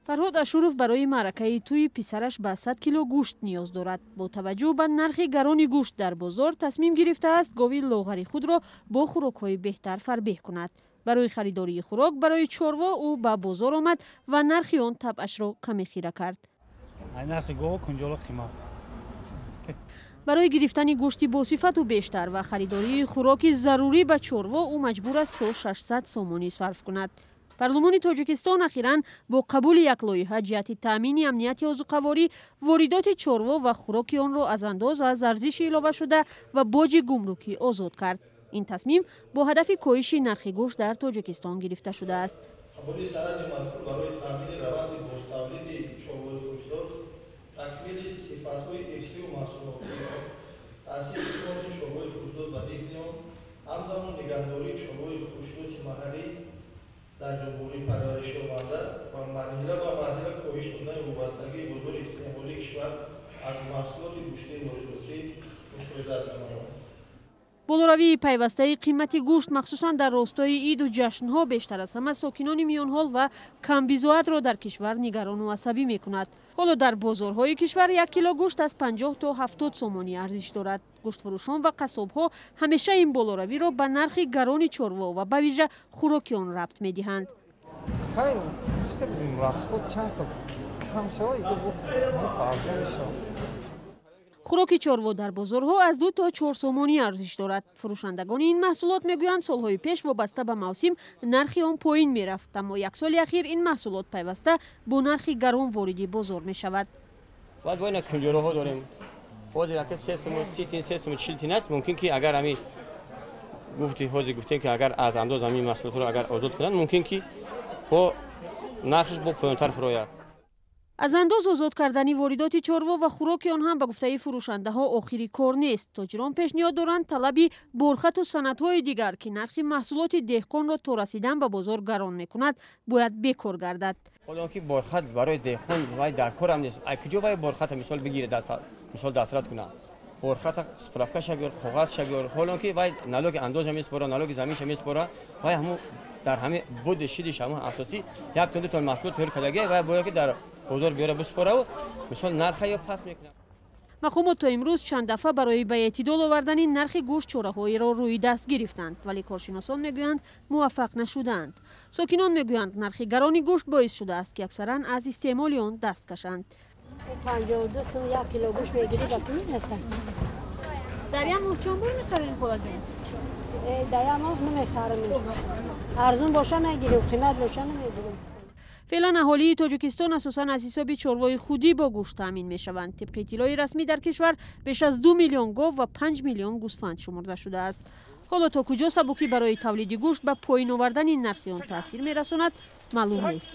Фарҳод Ашуров барои маъракаи тӯи писараш ба 100 кило гӯшт ниёз дорад. Бо таваҷҷӯҳ ба нархи гарони гӯшт дар бозор тасмим гирифтааст гови лоғари худро бо хӯрокҳои беҳтар фарбеҳ кунад. Барои харидории хӯрок барои чорво ӯ ба бозор омад ва нархи он табъашро каме хира кард. Нархи гов кунҷоло қимат. Барои гирифтани гӯшти босифату бештар ва харидории хӯроки зарурӣ ба чорво ӯ маҷбур аст то 600 сомонӣ сарф кунад. Парлумони Тоҷикистон ахиран бо қабули як лоиҳа ҷиҳати таъмини амнияти озуқаворӣ воридоти чорво ва хӯроки онро аз андоз аз арзиши иловашуда ва боҷи гумрукӣ озод кард. Ин тасмим бо ҳадафи коҳиши нархи гӯшт дар Тоҷикистон гирифта шудааст. Қабули санади мазкур барои таъмини раванди бозтавлиди чорвои хушзод, такмили сифатҳои ирсиву маҳсулотии он, таъсиси фонди чорвои хушзод ва ҳифзи он, ҳамзамон нигаҳдории чорвои хушзоди маҳаллӣ дар ҷумҳурӣ парвариш ёфта ва марҳила ба марҳила коҳиш додани вобастагии бозори истеъмолии кишвар аз маҳсулоти гӯштии воридотӣ мусоидат менамояд. Болоравии пайвастаи қимати гӯшт махсусан дар ростои иду ҷашнҳо бештар аз ҳама сокинони миёнҳол ва камбизоатро дар кишвар нигарону асабӣ мекунад. Ҳоло дар бозорҳои кишвар 1 кило гӯшт аз 50 то 70 сомонӣ арзиш дорад. Гӯштфурӯшон ва қассобҳо ҳамеша ин болоравиро ба нархи гарони чорво ва ба вижа хӯроки он рабт медиҳанд. Хӯроки чорво дар бозорҳо аз 2 то 4 сомонӣ арзиш дорад. Фурӯшандагони ин маҳсулот мегӯянд, солҳои пеш вобаста ба мавсим нархи он поин мерафт, аммо як соли ахир ин маҳсулот пайваста бо нархи гарон вориди бозор мешавад. Баъд бо ина кунҷораҳо дорем. Ҳозир ака 3 сомон 30 тин, 3 сомон 40 тин аст. Мумкин ки агар ҳами гуфти ҳозир гуфтем ки агар аз андоз ҳамин маҳсулотро агар озод кунанд, мумкин ки бо нархш бо поёнтар фурояд. Аз андоз озод кардани воридоти чорво ва хӯроки он ҳам ба гуфтаи фурӯшандаҳо охири кор нест. Тоҷирон пешниҳод доранд талаби борхату санадҳои дигар, ки нархи маҳсулоти деҳқонро то расидан ба бозор гарон мекунад, бояд бекор гардад. Ҳоло он ки борхат барои деҳқон вай дар корам нест. Ай куҷо вай борхата мисол бигирад, мисол дастрас кунад? Борхата справкаша биёр, коғазша биёр. Ҳоло он ки вай налоги андоза меспора, налоги заминша меспора, вай ҳамун дар ҳамин буди шидиш ҳамун асосӣ як тон ду тон маҳсулот тайёр кардагӣ, вай бояд ки дар бозор биёра биспораву мисол нарха ё паст мекунад. Мақомот то имрӯз чанд дафъа барои ба эътидол овардани нархи гӯшт чораҳоеро рӯи даст гирифтанд, вале коршиносон мегӯянд муваффақ нашудаанд. Сокинон мегӯянд нархи гарони гӯшт боис шудааст, ки аксаран аз истеъмоли он даст кашанд. 52 сум 1 кило гӯшт мегирӣ, ба кӣ мерасад? Дар як моҳ чанд бор мехарем холагин? Дар як моҳ намехарем. Арзун боша мегирем, қимат боша намегирем. Феълан аҳолии Тоҷикистон асосан аз ҳисоби чорвои худӣ бо гӯшт таъмин мешаванд. Тибқи иттилои расмӣ дар кишвар беш аз 2 миллион гов ва 5 миллион гӯсфанд шумурда шудааст. Ҳоло то куҷо сабукӣ барои тавлиди гӯшт ба поин овардани нархи он таъсир мерасонад, маълум нест.